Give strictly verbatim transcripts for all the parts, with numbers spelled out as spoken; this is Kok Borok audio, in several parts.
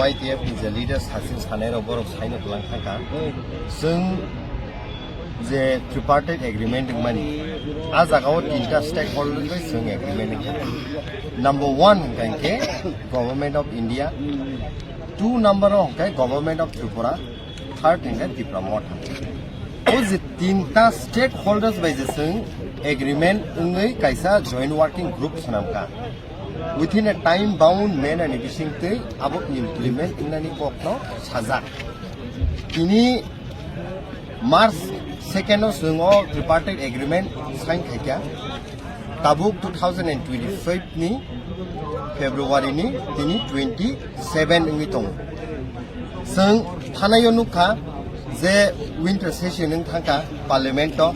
I T F ni je leaders haching sanai rok borok saino kwlang thangkha. Chwng je tripartite agreement wngmani, a jagao tinta stakeholder bai chwng agreement wngkha. Number one hwnkha hinkhe Government of India, two number o hwnkhe Government of Tripura, third hwnkhe Tipra Motha. O je tinta stakeholders bai je chwng agreement wngwi kaisa joint working group swnamkha. Within a time bound manner ni bisingtwi abo implement wngnani kokno sajak. Tini March second o chwng o tripartite agreement sign khaikha. Tabuk two thousand and twenty-five ni February ni tini twenty-seven wngwi tongo. Chwng thanaio nukha je winter session wng thangkha parliament o,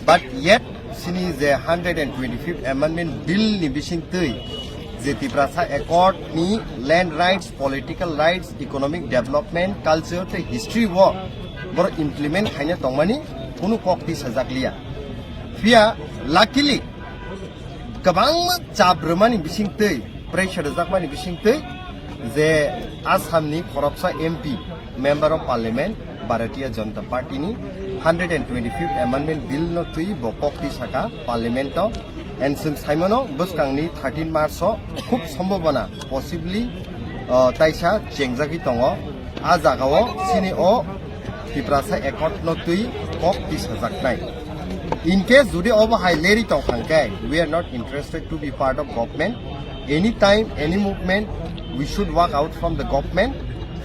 but yet chini je hundred and twenty-fifth amendment bill ni bisingtwi je Tiprasa Accord ni land rights, political rights, economic development, culture tei history o borok implement khaina tongmani kunu kok tisajak liya. Phiya luckily kwbangma chap rwmani bisingtwi, pressure rwjakmani bisingtwi je Assam ni khoroksa M P, Member of Parliament, Bharatiya Janata Party ni hundred and twenty-fifth Amendment Bill no twi bo kok tisaka Parliament o, and chwng saimano bwskangni thirteen March o khub sombhabona possibly, uh, taisa chengjagwi tongo. A jagao chini o Tiprasa Accord no twi kok tisajaknai. In case jodi obo hai leri tong kha hwnkhe, we are not interested to be part of government. Anytime, any movement, we should walk out from the government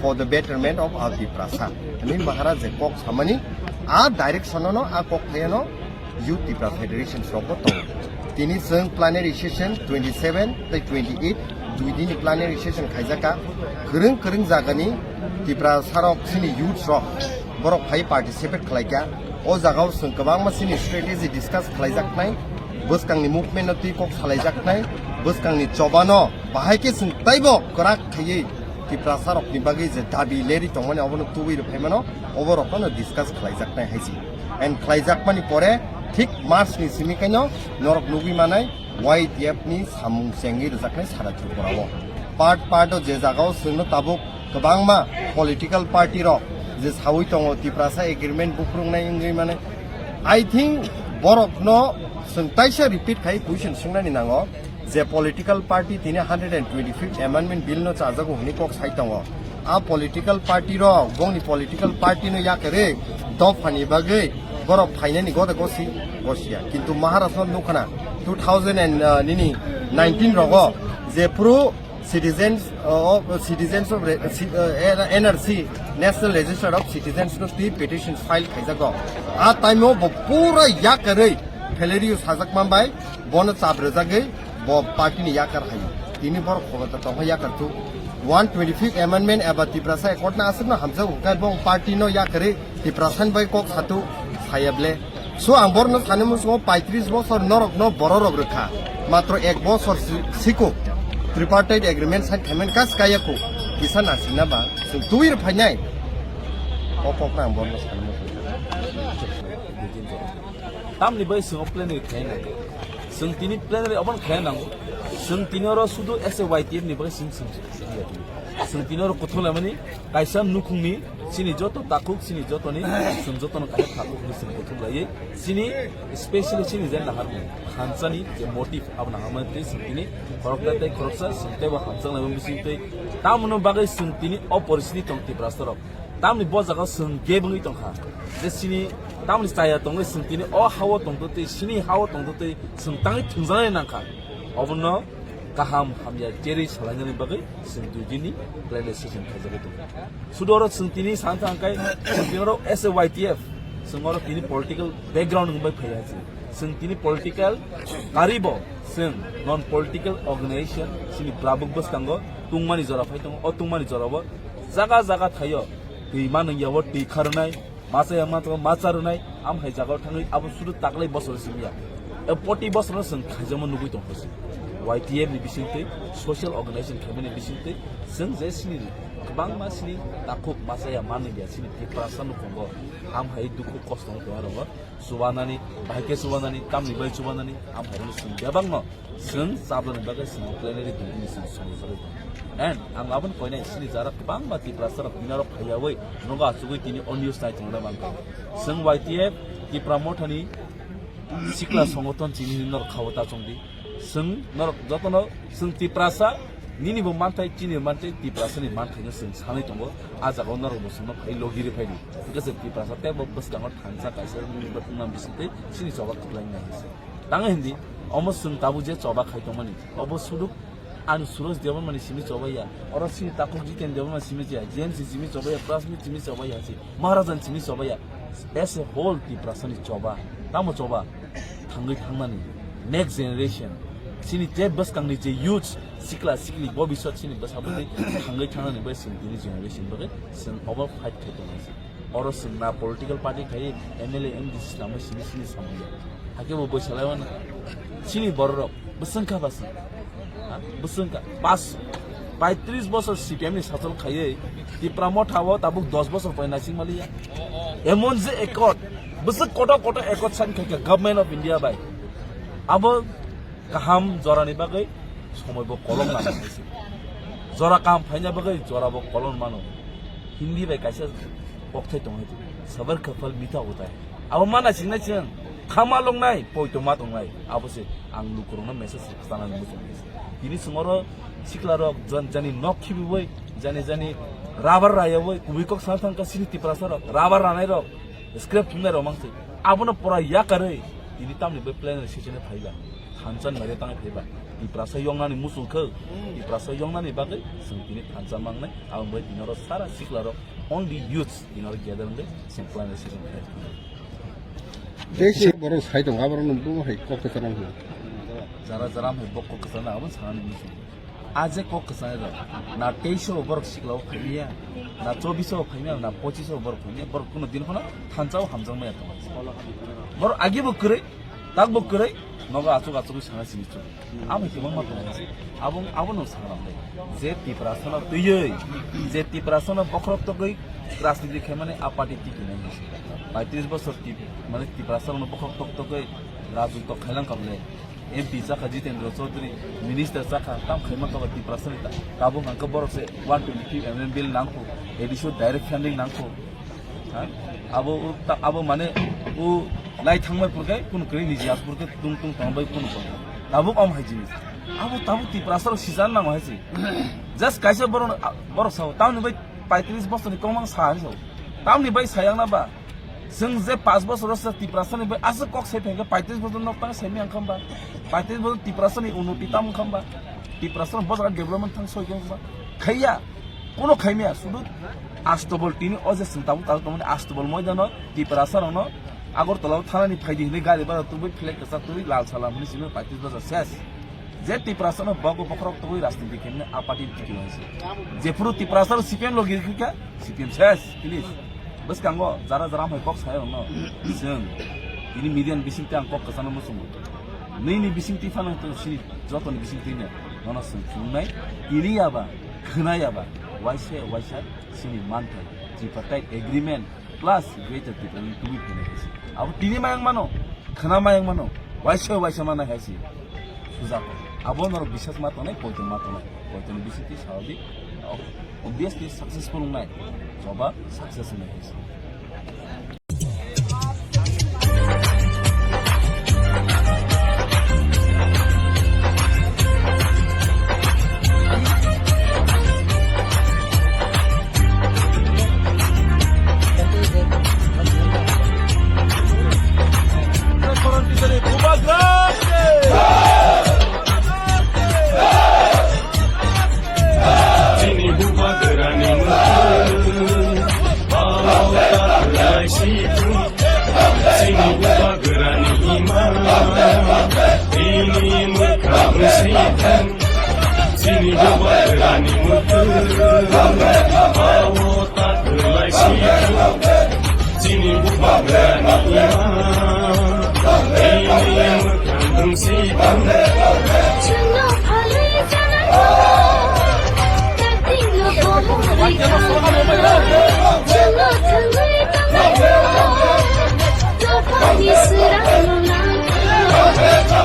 for the betterment of our Tiprasa. Ani Maharaj je kok samani, a direction no, a kok thayano, Youth Tipra Federation rokbo tongo. Tini chwng plenary session twenty-seven tei twenty-eight, dui dini plenary session khaijaka. Kwrwng kwrwng jagani Tiprasa rok chini youth rok borok phai participate khlaikha. O jagao chwng kwbangma chini strategy discuss khlaijaknai, bwskangni movement no twi kok salaijaknai, bwskangni chobano bahai khe chwng taibo kwrak khaiwi Tiprasa rokni bagwi je dabi leri tongmani obono tubui rw phaimano, obo rokno discuss khlaijaknai hai se. And khlaijakmani pore thik March ni simi kaino norok nugwi manai Y T F ni samung chengwi rwjaknai sara Tripura o. Part part o je jagao chwngno tabuk kwbangma political party rok je sawi tongo Tiprasa agreement bukrungnai wngwi mane. I think borokno chwng taisa repeat khai question swngnani nango. Je political party tini hundred and twenty-fifth amendment bill no chajago hwnwi kok sai tongo. A political party rok, bongni political party no yakarwi dophani bagwi borok phainani goda gosi gosiya. Kintu Maharashtra no nukhana two thousand and, uh, nini nineteen rogo je phuru citizens, uh, of, citizens of re-, ci-, uh, N R C, National Register of Citizens no twi petition file khaijago. A time o bo pura yakarwi pheleriyo sajak manbai bono chap rwjagwi bo party ni yakar hai. Tini borok khogota tongkha yakar tu. One twenty-fifth amendment eba Tiprasa Accord na aswkno hamjak hwnkhe bo party no yakarwi Tiprasa ni bai kok satu saya ble. So ang borno sani musungo paitris bosor norok no bororok rwkha. Matro ek bosor si-, siko tripartite agreement sign khaimani kas kaya ko. Kisa nasina ba. Sung tui rw phainai. O kok na ang borno sani musungo. Tamni bai sung plenary khainai. Chwng tini plenary obo khe nang. Chwng tini oro sudu S A Y T F ni bagwi chwng chwng chwng tini oro kuthung lamani kaisa nukhungni chini joto takhuk chini jotoni chwng jotono kaisa takhuk ni chwng kuthung laiwi chini specially chini je nahar khansani je motive abo naharmani tei chwng tini khoroksa tei khoroksa chwng teibo hamchang laimani bising tei tamoni bagwi chwng tini o poristiti tong Tiprasa rok. Tamni bo jaga chwng gap wngwi tongkha. Je chini tamni chaya tongwi chwng tini o hao tongtwi tei chini hao tongtwi tei chwng tangwi thwngjaknai nangkha. Obono kaham hamya cherwi salainani bagwi chwng dui dini plenary session khaijagwi tongo. Sudu oro chwng tini san thang kai chwng tini oro S A Y T F chwng oro tini political background wngwi phaiya chwng. Chwng tini political karibo chwng non political organization chini brabuk bwskango tungmani jora phai tongo. O tungmani jorabo jaga jaga thaio twi manwng yabo twi kharwnai, machaya manthok macha rwnai, am hai jagao thangwi abo sudu taklai bosor simiya. E poti bosor no chwng khaijama nugwi tongkha se. Y T F ni bisingtwi, social organization khaimani bisingtwi, chwng je sini kwbangma sini takhuk machaya manwng ya sini Tiprasa nukhungo ham hai dukhu kosto no tongma rogo. Chubanani, bahai khe chubanani, tamni bai chubanani, am hai chwng bebakno chwng chabrani bagwi chwng plenary dui dini chwng songwi chagwi tongo. And ang aboni koinai sini jara kwbangma Tiprasa rok dinarok phaiyawi nogo achugwi tini o news nai tongna bangkha. Chwng Y T F Tipra Mothani sikla songothon chini norok khao ta chongdi. Chwng norok jotono chwng Tiprasa nini bo manthai chini manthai Tiprasa ni manthaino chwng sanwi tongo. A jaga o norok bo chwngno phai logiri phaidi. Hwnkhe chwng Tiprasa tei bo bwskango thansa kaisa wngma bisingtwi chini choba kwplai nai hinse. Tang hindi, omo chwng tabuk je choba khai tongmani, obo suduk ani Suraj Debbarmani simi choba ya, oro chini takhuk Jiten Debbarma simi ya, J M C simi choba ya, Prasmit simi choba ya, si Maharajan simi choba ya, as a whole Tiprasani choba, tamo choba, thangwi thangnani, next generation, chini je bwskangni je youth, sikla sikli, bobiswt chini bwsa bwtwi thangwi thangnani bai chwng tini generation bagwi chwng obo fight khai tongnai. Oro chwng na political party khai M L A, M D C swnamwi simi sini samung ya. Hakhe bo bwsalai mano. Chini bororok bwswng kha ba chwng. Ha? Bwswng kha. Pas, paitris bosor C P M ni sachol khaiwi Tipra Motha o tabuk dos bosor pore naising maliya. Emon je accord, bwswk kotor kotor accord sign khai kha Government of India bai. Abo kaham jorani bagwi somoi bo kolom nang nai se. Jora kaham phaina bagwi jora bo kolom mano. Hindi bai kaisa kokthai tongo hai, sabar ka phal mitha hota hai. Abo mana singnai chwng, khama longnai, poito ma tongnai. Abo se ang lukurokno message sana muchung nai se. Tini chwng oro sikla rok jan-, jani nok khibiwi, jani jani rabar rayawoi, kubui kok sana thangkha chini Tiprasa rok, rabar ranai rok. Scrap thumnai rok mang se. Abono pura yakarwi tini tamni bai plenary session phaiba. Thansa ni mare tangwi phaiba. Tiprasa yongnani muchung khe. Tiprasa yongnani bagwi chwng tini thansa mangnai. Aboni bai tini oro sara sikla rok only youths tini oro gather wngwi chwng plenary session khai. Tei se borok sai tongo, aborok no bo hai kok kwchang nang. Jara jara hai bok kok kwchang nang, aboni sanani muchung. A je kok kwchang rok, na teiso borok sikla o phaimya, na chobiso phaimya, na pochiso borok phaimya, borok kuno din phano thansa o hamjakmaya tongo. Borok agi bo kwrwi, tak bo kwrwi, nogo achuk achuk sana sini chuk. Amo khe bangma tongo. Abo, abo no sangram dai. Je Tiprasa no twiwi, je Tiprasa no bokhorok togwi rajniti khaimani a party tiki nai. Paitris bosor tip, mane Tiprasa no bokhorok tok togwi rajut tok khailang kable. M P chakha Jitendra Chaudhary, minister chakha, tam khaima kaba Tiprasa ni ta-, tabuk hangkhe borok se one twenty-five amendment bill nangkho, A D C o direct funding nangkho. Ha? Abo, ta-, abo mane, o lai thangmai purkhe, kunu kwrwi niji as purkhe, tung tung tong bai kunu kong. Tabuk om hai jinis. Abo tabuk Tiprasa rok sijan nang hai si. Just kaisa borok, borok sao, tamni bai paitris bosor ni kongmang sa hai sao. Tamni bai sayang na ba. Chwng je paanch bosor se Tiprasa ni bai aswk kok sai phaikha, paitris bosor nok tang sai mi ang khamba, paitris bosor Tiprasa ni unnoti tam khamba, Tiprasa ni bosor development thang soi khamba, khaiya, kono khaimya, sudu Astobol tini o je chwng tabuk tabuk tongmani Astobol moidano Tiprasa rokno Agartala o thanani phaidi hinwi gari bara tubui flag kwchak tubui lal salam hinwi simi paitris bosor ses. Je Tiprasa no bogo bokhorok togwi rajniti khaimani a party tiki hai se. Jephuru Tiprasa no C P M logi kha, C P M ses, please. Bwskango jara jara hamhai kok sayo no. Chwng tini media ni bisingtwi ang kok kwchangno muchungo. Nini bisingtwi phano to sini jotoni bisingtwi no. Nono chwng chungnai. Tini yaba, khwna yaba, waisa waisa sini manthai, tripartite agreement, plus Greater Tipraland tubui phainai hai se. Abo tini mayang mano, khwna mayang mano, waisa waisa manai hai se. Sujak. Abo norok bisas ma tongnai, poito ma tongnai. Poito ni bisingtwi sawi, obviously successful wngnai. Choba success wngnai hai se. Chini bubagrani mwkhwtwng, balo takhwlai sithwng. Chini bubagrani imang, bini mwkhang sithwng. Chini bubagrani mwkhwtwng, balo takhwlai sithwng. Chini bubagrani imang, bini mwkhang sithwng. Chwngno phalwi janai, taktikno bomung rikha. Chwngno thwngwi tangwi, dophani swrangno nangkha.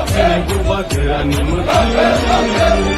Chini bubagrani mwkhwtwng.